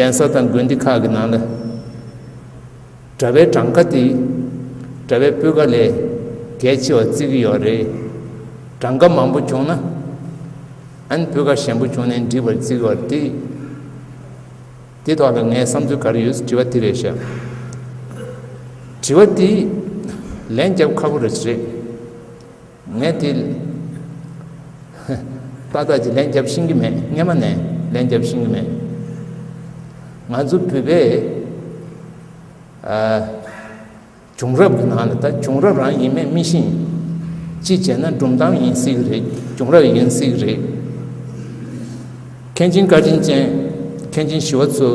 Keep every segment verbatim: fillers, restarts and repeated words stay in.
གདན་ས་དང་དགོན་སྡེ་ཁག་གི་ནང་ལ་གྲྭ་པའི་གྲངས་ཀ་དེ་གྲྭ་པའི་སྤུས་ཀ་ལས་གལ་ཆེ་བ་བརྩི་གི་ཡོད་རེད། གྲངས་ཀ་མང་པོ་བྱུང་ན་ཨ་ནི་སྤུས་ཀ་ཞན་པོ་བྱུང་ནས་འགྲིག་པར་བརྩི་གི་ཡོད་རེད། དེ་དེ་ཐོག་ལ་ངའི་བསམ་ཚུལ་ག་རེ་ཡོད་དྲི་བ་དེ་རེད་ཤག་དྲི་བ་དེ་ལན་རྒྱབ་ཁག་པོ་རེད་རེད། ངས་དེ་ཏག་ཏག་ཅིག་ལན་རྒྱབ་ཤེས་ཀྱི་མེད། སྔན་མ་ནས་ལན་རྒྱབ་ཤེས་ཀྱི་མེད། ང་ཚོ་བོད་པའི་ཨ་བྱུང་རབས་ཀྱི་ནང་ལ་ད་བྱུང་རབས་རང་ཡིན་མེད་མི་ཤེས། གཅིག་བྱས་ན་སྒྲུང་གཏམ་ཡིན་སྲིད་ཀྱི་རེད། བྱུང་རབས་ཡིན་སྲིད་ཀྱི་རེད། མཁན་ཆེན་བཀའ་དྲིན་ཅན་མཁན་ཆེན་ཞི་བ་འཚོ་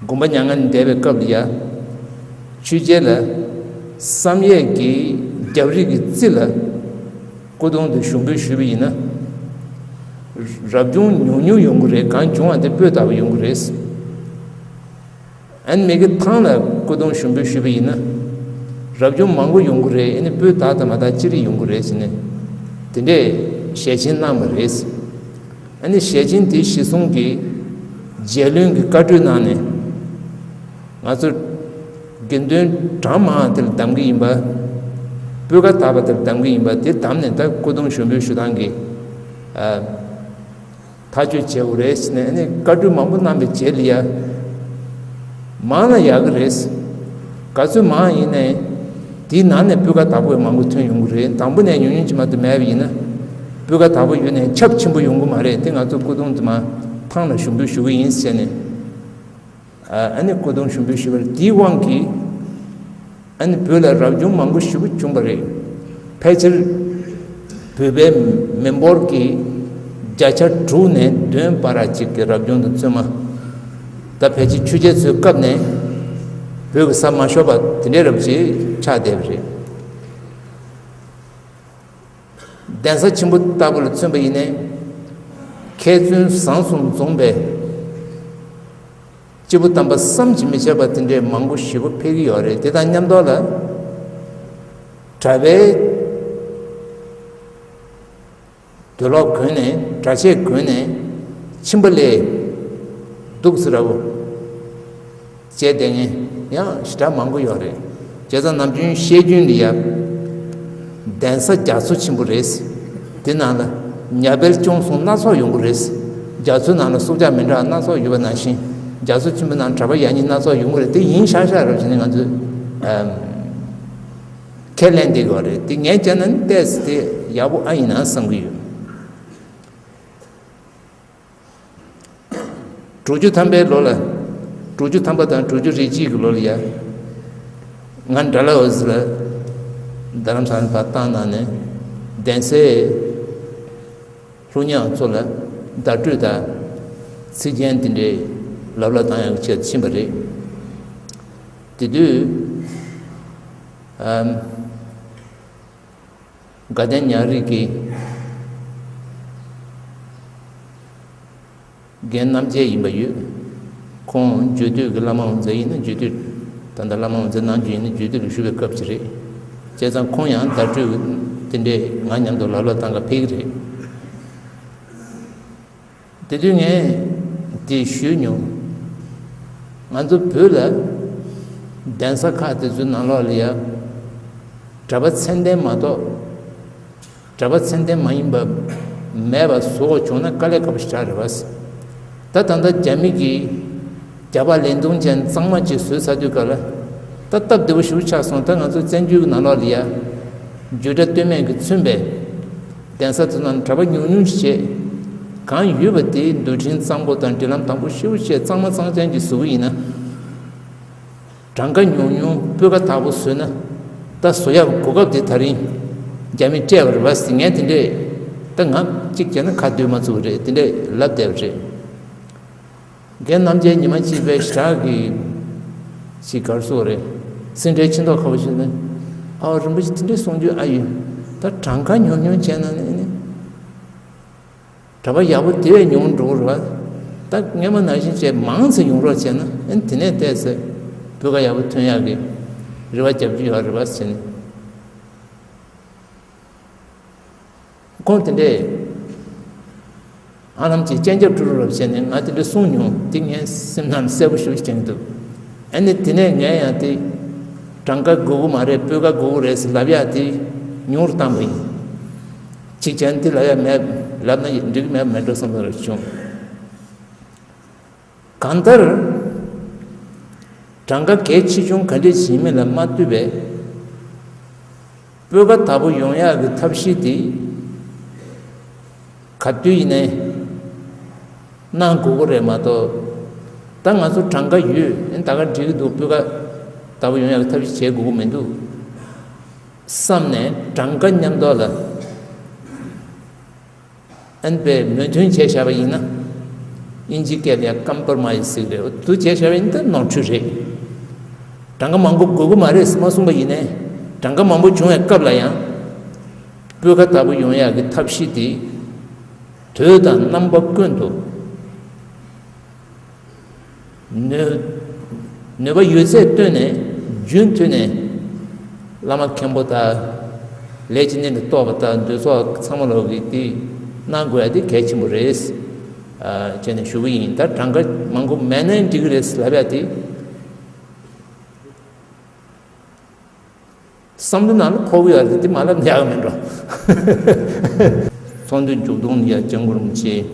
དགོངས་པ་མྱ་ངན་ལས་འདས་པའི་སྐབས་ལ་ཡ། ཆོས་རྒྱལ་ལ་བསམ་ཡས་ཀྱི་རྒྱབ་རི་གི་རྩེ་ལ་སྐུ་གདུང་དུ་ཞུགས་འབུལ་ཞུས་པ་ཡིན་ན། རབ་བྱུང་ཉུང་ཉུང་ཡོང་གི་རེད། གང་བྱུང་བ་དེ་སྤོས་དག་པོ་ཡོང་གི་རེད། ཨ་ནི་མི་གི་ཐང་ལ་སྐུ་གདུང་ཞུགས་འབུལ་ཞུས་པ་ཡིན་ན། རབ་བྱུང་མང་པོ་ཡོང་གི་རེད། ཨ་ནི་སྤོས་དག་དང་མ་དག་ཅི་རིགས་ཡོང་གི་རེད་ཟེར་ནས། དེ་འདྲས་ཞལ་ཆེམས་གནང་བ་རེད། ཨ་ནི་ཞལ་ཆེམས་དེ་གཞིར་བཟུང་གིས་རྒྱལ་བློན་གྱི་བཀའ་འཁྲོལ་གནང་ནས། ང་ཚོ་དགེ་འདུན་གྲངས་མང་དེར་གདམ་གྱི་ཡིན་པ། སྤུས་ཀ་དག་པ་དེར་གདམ་གྱི་ཡིན་པ། དེ་གདམ་ནས་ད་སྐུ་གདུང་ཞུགས་འབུལ་ཞུ་སྟངས་ཀྱི་ཨ་ཐག་གཅོད་བྱེད་དགོས་རེད་ཟེར་ནས། ཨ་ནི་བཀའ་འཁྲོལ་མང་པོ་གནང་བའི་རྗེས་ལ་ཡ། མང་ན་ཡག་གི་རེད། ག་ཚོད་མང་ཡིན་ནའི་དེའི་ནང་ནས་སྤུས་ཀ་དག་པོ་མང་པོ་ཐོན་ཡོང་གི་རེད། དང་པོ་ནས་ཉུང་ཉུང་ཅིག་མ་གཏོགས་མེད་པ་ཡིན་ན། སྤུས་ཀ་དག་པོ་ཡོད་ནའི་ཁྱབ་ཆེན་པོ་ཡོང་གི་མ་རེད། དེ་ང་ཚོ་སྐུ་གདུང་དེ་མ་ཐང་ལ་ཞུགས་འབུལ་ཞུ་གི་ཡིན་ཟེར་ནས། ཨ་ནི་སྐུ་གདུང་ཞུགས་འབུལ་ཞུས་པར་དེའི་དབང་གིས། ཨ་ནི་བོད་ལ་རབ་བྱུང་མང་པོ་ཞེ་པོ་བྱུང་བ་རེད། ཕལ་ཆེར་བོད་པའི་མི་འབོར་གྱི་བརྒྱ་ཆ་དྲུག་ནས་བདུན་བར་ཅིག་གི་རབ་བྱུང་དང་བཙུན་མ། ད་ཕལ་ཆེར་ཆོས་རྒྱལ་ཚོའི་སྐབས་ནས་བོད་ཀྱི་ས་མ་ཤོར་བ་དེ་འདྲའི་རབ་ཅིག་ཆགས་བསྡད་པ་རེད། གདན་ས་ཆེན་པོ་ལྟ་བུ་ལ་མཚོན་པ་ཡིན་ནའི། མཁས་བཙུན་བཟང་གསུམ་འཛོམས་པའི་སྐྱེས་བུ་དམ་པ་བསམ་གྱིས་མི་ཁྱབ་པ་དེ་འདྲའི་མང་པོ་ཞེ་པོ་ཕེབས་ཀྱི་ཡོད་རེད། དེ་དང་མཉམ་དུ་ལ་གྲྭ་པའི་དུག་ལོག་གོན་ནས། གྲྭ་ཆས་གོན་ནས་ཁྱིམ་པ་ལས་སྡུག་ཙམ་ར་བོ་བྱས་བསྡད་མཁན་ཡང་ཞེ་དྲག་མང་པོ་ཡོད་རེད། བྱས་ཙང་ནམ་རྒྱུན་བཤད་རྒྱུན་འདི་ཡ། གདན་ས་རྒྱ་མཚོ་ཆེན་པོ་རེད། དེ་ནང་ལ་ཉ་དཔལ་སྐྱོང་སོང་སྣ་ཚོགས་ཡོང་གི་རེད། རྒྱ་མཚོའི་ནང་ལ་སྲོག་ཆགས་མི་འདྲ་སྣ་ཚོགས་ཡོད་པ་ནང་བཞིན། རྒྱ་མཚོ་ཆེན་པོའི་ནང་གྲྭ་པ་ཡག་ཉེས་སྣ་ཚོགས་ཡོང་གི་རེད། དེ་ཡིན་ཤག་ཤག་རེད་བྱས་ནས་ང་ཚོས་ཨམ། ཁས་ལེན་བསྡད་ཡོད་རེད། དེ་ངས་བྱས་ན་ནི་ཏོག་ཙམ་དེ་ཡག་པོ་ཨ་ཡིན་ན་བསམ་གྱི་ཡོད། དྲུག་ཅུ་ཐམ་པའི་ལོ་ལ། དྲུག་ཅུ་ཐམ་པ་དང་དྲུག་ཅུ་རེ་གཅིག་གི་ལོ་ལ་ཡ། ང་ཌལ་ཧོ་སི་ལ་རྡ་རམ་ས་ལ་ཕར་བཏང་གནང་ནས། གདན་སའི་ལྷུག་ཉག་ཚོ་ལ་བརྡ་སྤྲོད་དང་ཚིག་རྒྱན་དེ་འདྲའི་ལབ་གླེང་བཏང་ཡག་ཆེད་ཕྱིན་པ་རེད། དེ་དུས་ཨམ། དགའ་ལྡན་ཉག་རིགས་ཀྱི་རྒན་རྣམ་རྒྱལ་ཡིན་པ་ཡོད། ཁོང་རྒྱུད་སྟོད་ཀྱི་བླ་མ་དབུ་མཛད་ཡིན་ན་རྒྱུད་སྟོད། ད་ལྟ་བླ་མ་དབུ་མཛད་གནང་རྒྱུ་ཡིན་ན་རྒྱུད་སྟོད་ལ་བཞུགས་པའི་སྐབས་ཅིག་རེད། བྱས་ཙང་ཁོང་ཡང་བརྡ་སྤྲོད་དེ་འདྲས་ང་མཉམ་དུ་ལབ་གླེང་བཏང་ག་ཕེབས་ཀྱི་རེད། དེ་དུས་ངས་དེ་ཞུས་མྱོང་། ང་ཚོ་བོད་ལ་གདན་ས་ཁག་དེ་ཚོའི་ནང་ལོགས་ལ་ཡ། གྲྭ་པ་མཚན་ལྡན་མ་གཏོགས། གྲྭ་པ་མཚན་ལྡན་མ་ཡིན་པ་མེད་པ་བཟོ་དགོས་བྱུང་ན་དཀའ་ལས་ཁག་པོ་ཞེ་དྲག་རེད་པ། ད་ད་ལྟ་རྒྱ་མི་གིས་རྒྱ་བལ་ལན་ཐུང་ཅན་གཙང་མ་ཅིག་བཟོས་ཚར་དུས་སྐབས་ལ། ད་སྟབས་བདེ་པོ་ཞེ་པོ་ཆགས་སོང་། ད་ང་ཚོ་བཙན་བྱོལ་གྱི་ནང་ལོགས་ལ་ཡ། རྒྱུད་གྲྭ་སྟོད་སྨད་ཀྱིས་མཚོན་པའི་གདན་ས་དེ་ནང་གྲྭ་པ་ཉུང་ཉུང་ཞིག་བྱས། གང་ཡོད་པ་དེ་འདུལ་ཁྲིམས་གཙང་པོ་དང་སྒྲིག་ལམ་དམ་པོ་ཞེ་པོ་བྱས་གཙང་མ་གཙང་རྐྱང་ཅིག་བཟོ་གི་ཡིན་ན། གྲངས་ཀ་ཉུང་ཉུང་སྤུས་ཀ་དག་པོ་བཟོས་ན། ད་བཟོ་ཡག་གོ་སྐབས་དེ་ད་རིང་རྒྱ་མིས་སྤྲད་པ་རེད་པ་ཟེར། ངས་དེ་འདྲས་ད་ང་གཅིག་བྱས་ན་ཁ་བསྡུས་མ་ཚུགས་པ་རེད། དེ་འདྲས་ལབ་བསྡད་པ་རེད། རྒན་རྣམ་རྒྱལ་ཉི་མ་གཅིག་པའི་ཞེ་དྲག་གི་ཅིག་ག་རེ་ཟེར་དགོས་རེད། སེམས་ཁྲལ་ཆེ་མདོག་ཁ་པོ་བྱས་ནས། ཨའོ་རིན་པོ་ཆེ་དེ་འདྲས་གསུང་རྒྱུ་ཨ་ཡོད། ད་གྲངས་ཀ་ཉུང་ཉུང་བྱས་ན་ནི་ནི། གྲྭ་པ་ཡག་པོ་དེ་བས་ཉུང་འགྲོ་གི་རེད་པ། ད་སྔོན་མ་ནང་བཞིན་བྱས་མང་ཙམ་ཡོང་རོགས་བྱས་ན། ཨ་ནི་དེ་ནས་ཏོག་ཙམ་སྤུས་ཀ་ཡག་པོ་ཐོན་ཡག་གི་རེ་བ་རྒྱབ་རྒྱུ་ཡོད་རེད་པ་ཟེར་ནས། ཁོང་དེ་འདྲས་ ཧ་ལམ་གྱི་སྤྱན་ཆབ་དཀྲུག་རབས་བྱས་ནས་ང་དེ་འདྲ་གསུངས་མྱོང་། དེ་ངའི་སེམས་ནང་གསལ་པོ་ཞིག་དྲན་འདུག་ཨ་ནི་དེ་ནས་ངས་ཡང་དེ་གྲངས་ཀ་དགོས་ཀྱི་མ་རེད། སྤུས་ཀ་དགོས་ཀྱི་རེད་ཟེར་ལབ་ཡག་དེ་ཉུང་རུ་བཏང་པ་ཡིན། གཅིག་བྱས་ན་དེ་ལབ་ཡག་མེད། ལབ་ན་འགྲིག་གི་མེད་མེད་འགྲོ་བསམ་པ་རེ་བྱུང་། གང་ལྟར། གྲངས་ཀ་གལ་ཆེ་ཆུང་ག་འདྲས་ཡིན་མིན་ལ་མ་ལྟོས་པའི་སྤུས་ཀ་དག་པོ་ཡོང་ཡག་གི་ཐབས་ཤེས་དེ་ག་དུས་ཡིན་ནའི་གནང་དགོས་ཀྱི་རེད་མ་གཏོགས། ད་ང་ཚོ་གྲངས་ཀ་ཡོད། ཨེ་ད་ག་འགྲིག་གི་འདུག་སྤུས་ཀ་དག་པོ་ཡོང་ཡག་གི་ཐབས་ཤེས་བྱེད་དགོས་ཀྱི་མི་འདུག་བསམ་ནས་གྲངས་ཀ་མཉམ་དུ་ལ། ཨན་པས་མོས་མཐུན་བྱས་བཞག་པ་ཡིན་ན། དབྱིན་ཇིའི་སྐད་ལ་ཡང་ཀམ་པོ་རོ་མའི་སི་ཟེར་གི་རེད། འོ་དེ་བྱས་བཞག་པ་ཡིན་ན་ད་ནོར་འཁྲུལ་རེད། གྲངས་ཀ་མང་པོ་དགོས་ཀྱི་མ་རེད་ཟེར་མ་གསུངས་པ་ཡིན་ནའི། གྲངས་ཀ་མང་པོ་བྱུང་བའི་སྐབས་ལ་ཡང་། སྤུས་ཀ་དག་པོ་ཡོང་ཡག་གི་ཐབས་ཤེས་དེ། དུས་དང་རྣམ་པ་ཀུན་ཏུ། ནུས་ནུས་པ་ཡོད་ཚད་བཏོན་ནས་རྒྱུན་མཐུད་ནས་བླ་མ་མཁན་པོ་དང་ལས་ཀྱི་གནས་ལ་གཏོགས་པ་དང་འདུས་ཚོགས་ཚང་མ་ལོག་གིས་དེ་གནང་དགོས་ཡ་དེ་གལ་ཆེན་པོ་རེད། ཨ་བྱས་ནས་ཞུ་གི་ཡིན། ད་གྲངས་ཀ་མང་པོ་མེད་ན་འགྲིག་གི་རེད་ལབ་ཡ་དེ་བསམ་བློ་ནང་ལ་འཁོར་གི་ཡོད་རེད། དེ་མ་ལབ་ན་ཡག་མིན་འགྲོ། ཚོགས་འདུའི་མཇུག་སྡོམ་ཡ་སྐྱབས་མགོན་རིན་པོ་ཆེས་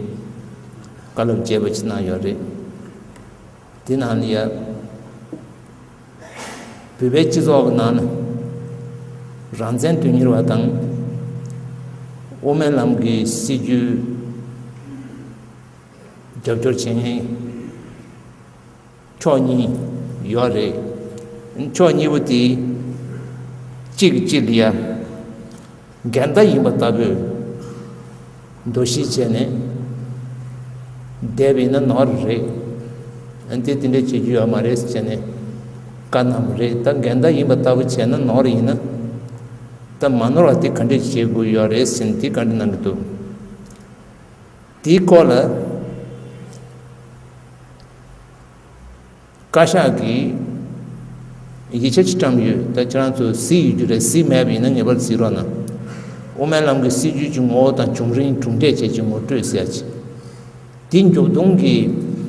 བཀའ་སློབ་རྒྱས་པ་ཅིག་གནང་ཡོད་རེད། དེ་ནང་ལ་ཡ། བོད་པའི་སྤྱི་ཚོགས་ཀྱི་ནང་ན་རང་བཙན་དོན་གཉེར་བ་དང་། དབུ་མའི་ལམ་གྱི་སྲིད་བྱུས་རྒྱབ་སྐྱོར་བྱེད་མཁན་ཕྱོགས་གཉིས་ཡོད་རེད། ཕྱོགས་གཉིས་པོ་དེ་གཅིག་གིས་གཅིག་ལ་ཡ། འགལ་ཟླ་ཡིན་པ་ལྟ་བུའི་འདུ་ཤེས་བྱས་ནས་བསྡད་པ་ཡིན་ན་ནོར་རེད། ཨ་ནི་དེ་དེ་འདྲ་བྱེད་རྒྱུ་ཡོད་མ་རེད་ཟེར་བྱས་ནས་བཀའ་གནང་བ་རེད། ད་འགལ་ཟླ་ཡིན་པ་ལྟ་བུ་བྱས་ན་ནོར་ཡིན་ན། ད་མ་ནོར་བ་དེ་ག་འདྲ་བྱེད་དགོས་ཡོད་རེད་ཟེར་ནས་དེ་བཀའ་འདྲི་གནང་གི་འདུག་དེའི་སྐོར་ལ། བཀའ་ཤག་གིས་ཡིག་ཆ་ཅིག་བཀྲམ་ཡོད། ད་ཁྱེད་རང་ཚོ་གཟིགས་ཡོད་རྒྱུ་རེད། གཟིགས་མེད་པ་ཡིན་ན་ངེས་པར་གཟིགས་རོགས་གནང་། དབུ་མའི་ལམ་གྱི་སྲིད་བྱུས་ཀྱི་ངོ་བོ་དང་བྱུང་རིམ་གྲུབ་འབྲས་བཅས་ཀྱི་ངོ་སྤྲོད་ཟེར་ཡ་ཅིག་དེའི་མཇུག་སྡོམ་གྱི་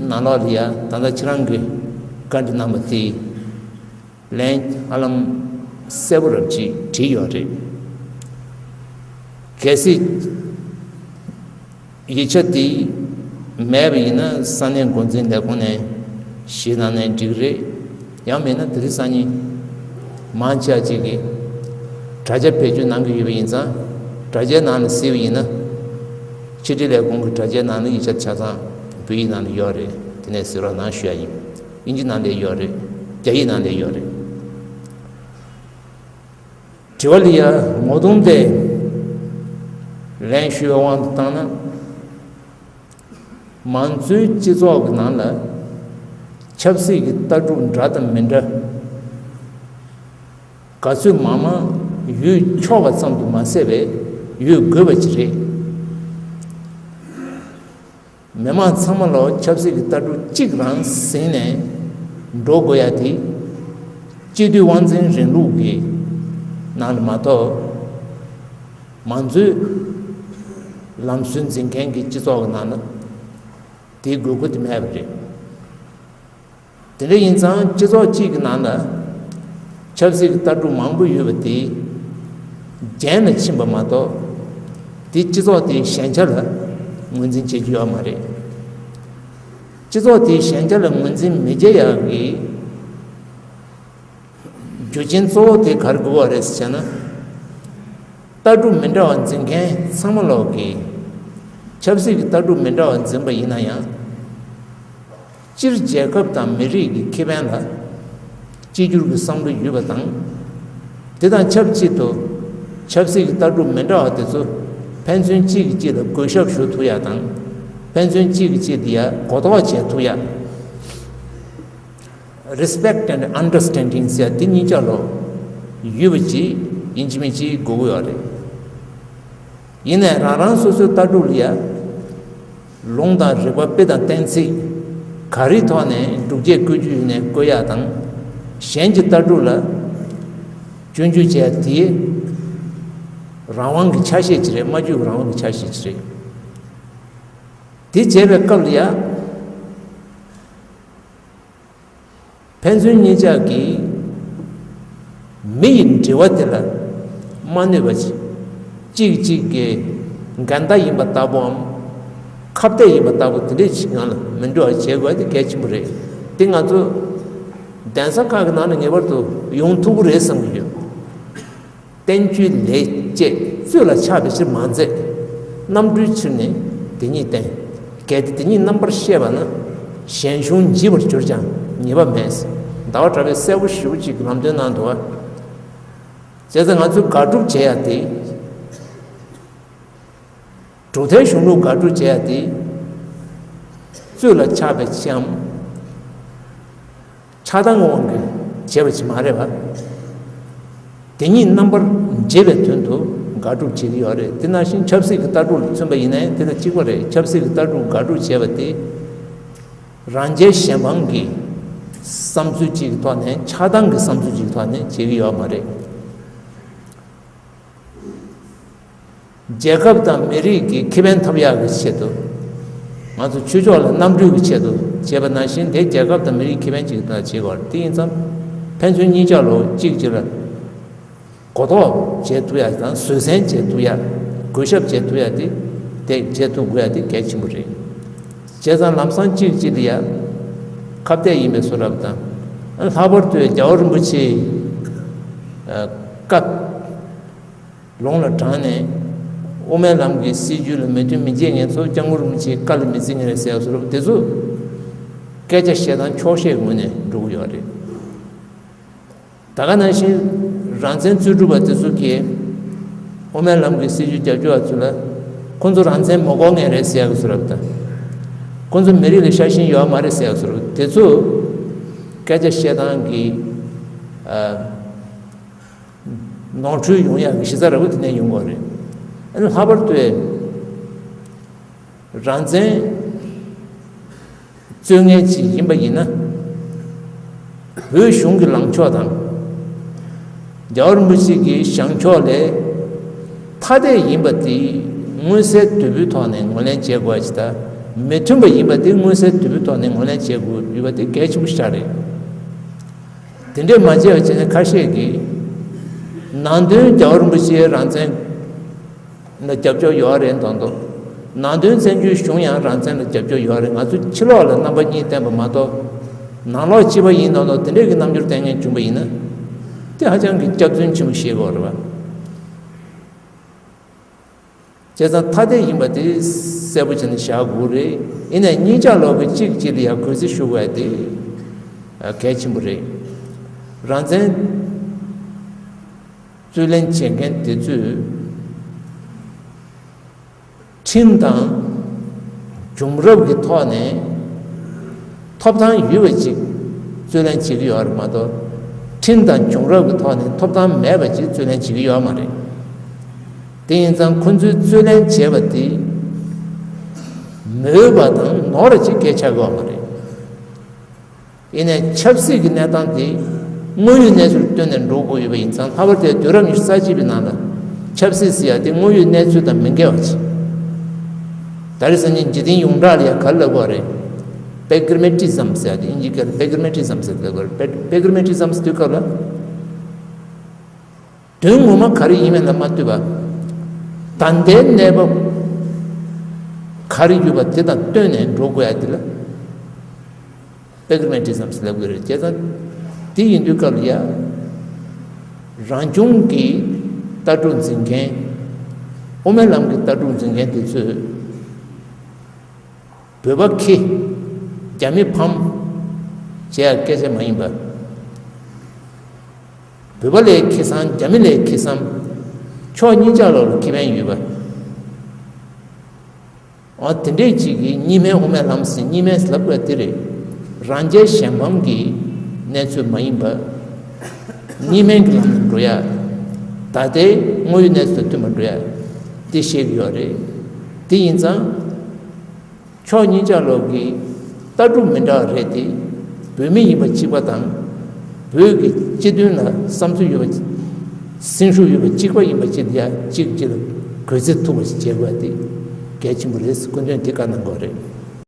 ནང་ལོགས་ལ་ཡ་ད་ལྟ་ཁྱེད་རང་གིས་བཀའ་འདྲི་གནང་བ་དེ་ལན་ཧ་ལམ་གསལ་པོ་རབ་ཅིག་བྲིས་ཡོད་རེད། གལ་སྲིད། ཡིག་ཆ་དེ་མེད་པ་ཡིན་ན་ས་གནས་འགོ་འཛིན་ལས་ཁུངས་ནས་ཞིག་གནང་ན་འགྲིག་རེད། ཡང་མིན་ན་དེ་རིང་སང་ཉིན་མང་ཆེ་བ་ཅིག་གིས་དྲ་རྒྱ་བེད་སྤྱོད་གནང་གི་ཡོད་པ་ཡིན་ཙང་། དྲ་རྒྱའི་ནང་ལ་གཟིགས་པ་ཡིན་ན། ཕྱི་དྲིལ་ལས་ཁུངས་ཀྱི་དྲ་རྒྱའི་ནང་ལ་ཡིག་ཆ་ཆ་ཚང་བོད་ཡིག་ནང་ལ་ཡོད་རེད། དེ་ནས་གཟིགས་རོགས་གནང་ཞུ་ཡ་ཡིན། དབྱིན་ཇི་ནང་ལ་ཡོད་རེད། རྒྱ་ཡིག་ནང་ལ་ཡོད་རེད། དྲི་བ་ལ་ཡ་ངོ་གདོང་དེ་ལན་ཞུ་བའི་དབང་དུ་བཏང་ན། མང་གཙོའི་སྤྱི་ཚོགས་ཀྱི་ནང་ལ་ཆབ་སྲིད་ཀྱི་ལྟ་གྲུབ་འདྲ་དང་མི་འདྲ་ག་ཚོད་མང་མང་ཡོད་ཆོག་པ་ཙམ་དུ་མ་ཟད་པའི་ཡོད་དགོས་པ་ཅིག་རེད། མི་མང་ཚང་མ་ལོ་ཆབ་སྲིད་ཀྱི་ལྟ་གྲུབ་གཅིག་རང་ཟིན་ནས་འགྲོ་དགོས་ཡ་དེ། སྤྱི་འཐུས་དབང་འཛིན་རིང་ལུགས་ཀྱི་ནང་ལ་མ་གཏོགས། མང་གཙོའི་ལམ་སྲོལ་འཛིན་མཁན་གྱི་སྤྱི་ཚོགས་ཀྱི་ནང་ལ་དེའི་དགོས་མཁོ་དེ་མེད་པ་རེད། དེ་འདྲ་ཡིན་ཙང་སྤྱི་ཚོགས་གཅིག་གི་ནང་ལ་ཆབ་སྲིད་ཀྱི་ལྟ་གྲུབ་མང་པོ་ཡོད་པ་དེ་རྒྱན་ལ་ཕྱིན་པ་མ་གཏོགས། དེ་སྤྱི་ཚོགས་དེའི་ཞན་ཆ་ལ་ངོས་འཛིན་བྱེད་རྒྱུ་ཡོད་མ་རེད། སྤྱི་ཚོགས་དེའི་ཞན་ཆ་ལ་ངོས་འཛིན་མི་བྱེད་ཡག་གི་རྒྱུ་རྐྱེན་གཙོ་བོ་དེ་ག་རེ་དགོས་པ་རེད་ཟེར་ན། ལྟ་གྲུབ་མི་འདྲ་བ་འཛིན་མཁན་ཚང་མ་ལོག་གིས་ཆབ་སྲིད་ཀྱི་ལྟ་གྲུབ་མི་འདྲ་བ་འཛིན་པ་ཡིན་ན་ཡང་། སྤྱིར་རྒྱལ་ཁབ་དང་མི་རིགས་ཀྱི་ཁེ་ཕན་ལ་གཅིག་གྱུར་གྱི་བསམ་བློ་ཡོད་པ་དང་། དེ་དང་ཆབས་ཅིག་ཏུ་ཆབ་སྲིད་ཀྱི་ལྟ་གྲུབ་མི་འདྲ་བ་དེ་ཚོ་ཕན་ཚུན་གཅིག་གིས་གཅིག་ལ་གུས་ཞབས་ཞུ་ཐུབ་ཡ་དང་། ཕན་ཚུན་གཅིག་གིས་གཅིག་ལ་ཡ་གོ་རྟོགས་བྱེད་ཐུབ་ཡ། Respect and understanding ཟེར་ཡ་དེ་གཉིས་ཆ་ལོ་ཡོད་པ་ཅིག་ཡིན་གཅིག་མིན་གཅིག་དགོས་ཀྱི་ཡོད་རེད། ཡིན་ནའི་རང་རང་སོ་སོའི་ལྟ་གྲུབ་ལ་ཡ། ལུང་དང་རིགས་པ་དཔེ་དང་གཏན་ཚིགས་ག་རེའི་ཐོག་ནས་སྒྲུབ་བྱེད་བཀོད་རྒྱུ་ཡིན་ནའི་བཀོད་ཡག་དང་། གཞན་གྱི་ལྟ་གྲུབ་ལ་སྐྱོན་བརྗོད་བྱེད་ཡག་དེ་རང་དབང་གི་ཆ་ཤས་ཅིག་རེད། སྨྲ་བརྗོད་ཀྱི་རང་དབང་གི་ཆ་ཤས་ཅིག་རེད། དེ་བྱས་པའི་སྐབས་ལ་ཡ། ཕན་ཚུན་གཉིས་ཆ་གི་མི་ཡི་འབྲེལ་བ་དེ་ལ་མ་གནོད་པ་ཅིག་གཅིག་གཅིག་གི་འགལ་ཟླ་ཡིན་པ་ལྟ་བུའམ་ཁ་གཏད་ཡིན་པ་ལྟ་བུ་དེ་འདྲས་ཅིག་ངང་ལ་མི་འགྲོ་བ་བྱེད་དགོས་དེ་གལ་ཆེན་པོ་རེད། དེ་ང་ཚོ་གདན་ས་ཁག་གི་ནང་ལ་ངེས་པར་དུ་ཡོང་ཐུབ་ཀྱི་རེད་བསམ་གྱི་ཡོད། བསྟན་བཅོས་ལས་བཅས་རྩོད་ལ་ཆགས་པའི་ཕྱིར་མ་མཛད། རྣམ་གྲོལ་ཕྱིར་ནི་དེ་ཉིད་བསྟན། གལ་ཏེ་དེ་ཉིད་རྣམ་པར་ཤེས་པ་ན། གཞན་གཞུང་འཇིག་པར་གྱུར་ཀྱང་ཉེས་པ་མེད། ཟླ་བ་གྲགས་པས་གསལ་པོ་ཞེ་པོ་ཅིག་ལམ་སྟོན་གནང་འདུག་བ། བྱས་ཙང་ང་ཚོས་དགག་སྒྲུབ་བྱེད་ཡ་དེ། གྲུབ་མཐའི་གཞུང་ལུགས་དགག་སྒྲུབ་བྱེད་ཡ་དེ། རྩོད་ལ་ཆགས་པའི་ཕྱིའམ། ཆགས་སྡང་གི་དབང་གིས་བྱས་པ་ཅིག་མ་རེད་པ། དེ་ཉིད་རྣམ་པར་འབྱེད་པའི་དོན་དུ་དགག་སྒྲུབ་བྱེད་ཀྱི་ཡོད་རེད། དེ་ནང་བཞིན་ཆབ་སྲིད་ཀྱི་ལྟ་གྲུབ་ལ་མཚོན་པ་ཡིན་ན་ཡང་དེ་དང་གཅིག་པ་རེད། ཆབ་སྲིད་ཀྱི་ལྟ་གྲུབ་དགག་སྒྲུབ་བྱས་པ་དེ། རང་རྒྱལ་གཞན་ཕམ་གྱི་བསམ་ཚུལ་གཅིག་གི་ཐོག་ནས་ཆགས་སྡང་གི་བསམ་ཚུལ་གཅིག་གི་ཐོག་ནས་བྱེད་ཀྱི་ཡོད་མ་རེད། རྒྱལ་ཁབ་དང་མི་རིགས་ཀྱི་ཁེ་ཕན་ཐོབ་ཡག་གི་ཆེད་དུ། ང་ཚོ་ཆོས་ཕྱོགས་ལ་རྣམ་གྲོལ་གྱི་ཆེད་དུ་བྱས་པ་ནང་བཞིན་དེ་རྒྱལ་ཁབ་དང་མི་རིགས་ཁེ་ཕན་ཅིག་དང་བྱེད་དགོས་རེད། དེ་ཡིན་ཙང་ཕན་ཚུན་གཉིས་ཆ་ལོ་གཅིག་གཅིག་ལ་གོ་རྟོགས་བྱེད་ཐུབ་ཡག་དང་བཟོད་བསྲན་བྱེད་ཐུབ་ཡག་གུས་ཞབས་བྱེད་ཐུབ་ཡག་དེ་དེ་བྱེད་ཐུབ་དགོས་ཡག་དེ་གལ་ཆེན་པོ་རེད། བྱས་ཙང་ལམ་སང་གཅིག་གཅིག་ལ་ཡ་ཁ་གཏད་ཡིན་པའི་བཟོ་འདྲ་དང་། ལྷག་པར་དུ་རྒྱལ་བ་རིན་པོ་ཆེའི་བཀའ། ལུང་ལ་དྲངས་ནས། དབུ་མའི་ལམ་གྱི་སྲིད་བྱུས་ལ་མོས་མཐུན་མི་བྱེད་མཁན་ཚོ་སྐྱབས་མགོན་རིན་པོ་ཆེའི་བཀའ་ལ་མི་བརྩི་མཁན་རེད་ཟེར་བ་སོགས་དེ་ཚོ། སྐད་ཆ་བཤད་སྟངས་འཁྱོག་བཤད་ཀྱི་ངོས་ནས་འགྲོ་གི་ཡོད་རེད། ད་ག་ནང་བཞིན་རང་བཙན་རྩོད་སྒྲུབ་པ་དེ་ཚོ་གིས། དབུ་མའི་ལམ་གྱི་སྲིད་བྱུས་རྒྱབ་སྐྱོར་བ་ཚོ་ལ། ཁོང་ཚོ་རང་བཙན་མ་དགོས་མཁན་རེད་ཟེར་ཡག་གི་བཟོ་འདྲ་དང་། ཁོང་ཚོ་མི་རིགས་ལ་ཤ་ཞེན་ཡོད་མ་རེད་ཟེར་ཡག་བཟོ་འདྲ་དེ་ཚོ། སྐད་ཆ་བཤད་སྟངས་ཀྱི། ཨ། ནོར་འཁྲུལ་ཡོང་ཡག་གི་གཞི་རྩ་ར་བ་དེ་ནས་ཡོང་གི་རེད། ཨ་ནི་ལྷག་པར་དུ་རང་བཙན་རྩོད་མཁན་ཅིག་ཡིན་པ་ཡིན་ན། བོད་གཞུང་གི་ལངས་ཕྱོགས་དང་། རྒྱལ་བ་རིན་པོ་ཆེ་གི་བཞེངས་ཕྱོགས་ལས་ཐ་དད་ཡིན་པ་དེ་མངོན་གསལ་དོད་པོའི་ཐོག་ནས་ངོས་ལེན་བྱེད་དགོས་པ་ཞིག་དང་། མི་མཐུན་པ་ཡིན་པ་དེ་མངོན་གསལ་དོད་པོའི་ཐོག་ནས་ངོས་ལེན་བྱེད་དགོས་ཡོད་པ་དེ་གལ་ཆེན་པོ་ཞིག་རེད། དེ་འདྲས་མ་བྱས་པ་བྱས་ནས་ཁ་ཤས་ཀྱིས་ནང་དོན་རྒྱལ་བ་རིན་པོ་ཆེའི་རང་བཙན་ལ་རྒྱབ་སྐྱོར་ཡོད་རེད་མདོག་མདོག་ནང་དོན་བཙན་བྱོལ་གཞུང་ཡང་རང་བཙན་ལ་རྒྱབ་སྐྱོར་ཡོད་རེད། ང་ཚོ་ཕྱི་ལོགས་ལ་རྣམ་པ་གཉིས་བསྟན་པ་མ་གཏོགས། ནང་ལོགས་གཅིག་པ་ཡིན་མདོག་མདོག་དེ་འདྲས་ཀྱི་རྣམ་འགྱུར་བསྟན་མཁན་བྱུང་པ་ཡིན་ན། དེ་ཧ་ཅང་གི་སྐྱག་རྫུན་ཆེན་པོ་བཤད་དགོས་རེད་བ། བྱས་ཙང་ཐ་དད་ཡིན་པ་དེ་གསལ་པོ་བྱས་ནས་བཞག་དགོས་རེད། ཡིན་ནའི་གཉིས་ཆ་ལོག་གི་གཅིག་གཅིག་ལ་ཡང་གུས་བརྩི་ཞུ་དགོས་དེ་གལ་ཆེན་པོ་རེད། རང་བཙན་རྩོད་ལེན་བྱེད་མཁན་དེ་ཚོས་ཁྲིམས་དང་བྱུང་རབས་ཀྱི་ཐོག་ནས། ཐོབ་ཐང་ཡོད་པ་ཅིག་རྩོད་ལེན་བྱེད་ཀྱི་ཡོད་རེད་མ་གཏོགས། ཁྲིམས་དང་བྱུང་རབས་ཀྱི་ཐོག་ནས་ཐོབ་ཐང་མེད་པ་ཅིག་རྩོད་ལེན་བྱེད་ཀྱི་ཡོད་མ་རེད། དེ་ཡིན་ཙང་ཁོ་ཚོས་རྩོད་ལེན་བྱས་པ་དེ་མོས་པ་དང་ནོར་ཅིག་སྐད་ཆགས་ཡོད་མ་རེད། ཡིན་ནའི་ཆབ་སྲིད་ཀྱི་གནས་སྟངས་དེ་དངོས་ཡོད་གནས་ཚུལ་བཏོན་ནས་འགྲོ་དགོས་ཡོད་པ་ཡིན་ཙང་། ལྷག་པར་དུ་དུས་རབས་ཉི་ཤུ་རྩ་གཅིག་པའི་ནང་ལ་ཆབ་སྲིད་ཟེར་ཡ་དེ་དངོས་ཡོད་གནས་ཚུལ་དང་མི་འགལ་བ་ཅིག་ད་རེས་སང་ཉིན་འཇིག་རྟེན་ཡོངས་གྲགས་ལ་ཡང་ག་རེ་ལབ་དགོས་རེད། པེ་གི་ར་མེ་ཊི་ཛམ་ཟེར་ཡ་དེ་དབྱིན་ཇིའི་སྐད་ལ་པེ་གི་ར་མེ་ཊི་ཛམ་ཟེར་ལབ་དགོས་རེད། པེ་པེ་གི་ར་མེ་ཊི་ཛམ་ཟེར་དུས་སྐབས་ལ། དོན་ངོ་མ་ག་རེ་ཡིན་མིན་ལ་མ་ལྟོས་པ། ད་ལྟའི་གནས་བབ་ག་རེ་ཡོད་པ་དེ་དང་བསྟུན་ནས་འགྲོ་དགོས་ཡ་དེ་ལ། པེ་གི་ར་མེ་ཊི་ཛམ་ཟེར་ལབ་དགོས་རེད། བྱས་ཙང་དེ་ཡིན་དུས་སྐབས་ལ་ཡ། རང་བྱུང་གི་ལྟ་གྲུབ་འཛིན་མཁན། དབུ་མའི་ལམ་གྱི་ལྟ་གྲུབ་འཛིན་མཁན་དེ་ཚོས། བོད་པ་ཁེ། རྒྱ་མི་ཕམ། བྱས་ཡ་སྐད་ཆ་མ་ཡིན་པ། བོད་པ་ལས་ཁེ་བཟང་རྒྱ་མི་ལས་ཁེ་བཟང་། ཕྱོགས་གཉིས་ཆ་ལོག་ལ་ཁེ་ཕན་ཡོད་པ། འོ་དེ་འདྲས་ཅིག་གིས་གཉིས་སྨན་དབུ་མའི་ལམ་ཟེར། གཉིས་སྨན་ལབ་དགོས་དེ་རེད། རང་རྒྱལ་གཞན་ཕམ་གྱི་གནས་ཚུལ་མ་ཡིན་པ། གཉིས་སྨན་གྱི་ལམ་ནས་འགྲོ་ཡ། ད་ལྟའི་དངོས་ཡོད་གནས་ཚུལ་དང་མཐུན་པ་འགྲོ་ཡ། དེ་བཤད་ཀྱི་ཡོད་རེད། དེ་ཡིན་ཙང་། ཕྱོགས་གཉིས་ཆ་ལོག་གི་ལྟ་གྲུབ་མི་འདྲ་བ་རེད་དེ། བོད་མི་ཡིན་པ་གཅིག་པ་དང་། བོད་ཀྱི་སྤྱི་དོན་ལ་བསམ་ཚུལ་ཡོད་པ། སེམས་ཤུགས་ཡོད་པ་གཅིག་པ་ཡིན་པ་ཅིག་ལ་ཡ་གཅིག་གཅིག་ལ་གུས་བརྩི་ཐུབ་པ་ཞིག་བྱེད་དགོས་ཏེ། གལ་ཆེན་པོ་རེད། སྐུ་མདུན་དེ་བཀའ་གནང་དགོས་རེད།